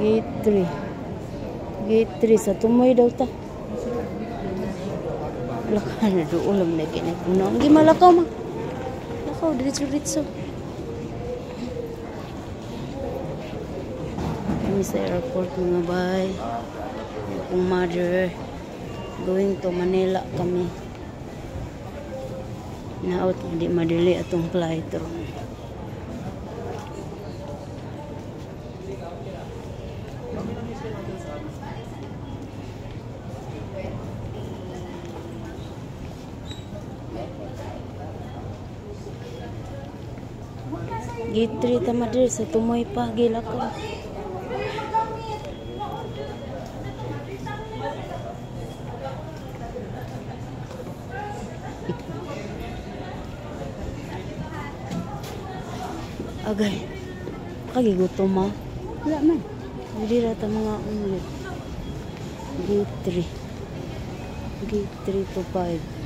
Gate 3. Gate 3 sa Tumoy daw ta. Wala ka na doon lang na kinaguna. Ang gimalakaw ma. Lakaw, diretso diretso. Kami sa airport, mga bay. Akong mother. Going to Manila kami. Naot, hindi madali atong flight ron. Gate 3 ta, mother, sa Tumoy pa gilakaw. Agay. Kagigutom ma. Wala man. Hindi ra ta mga unlit. Gate 3. Gate 3 to 5.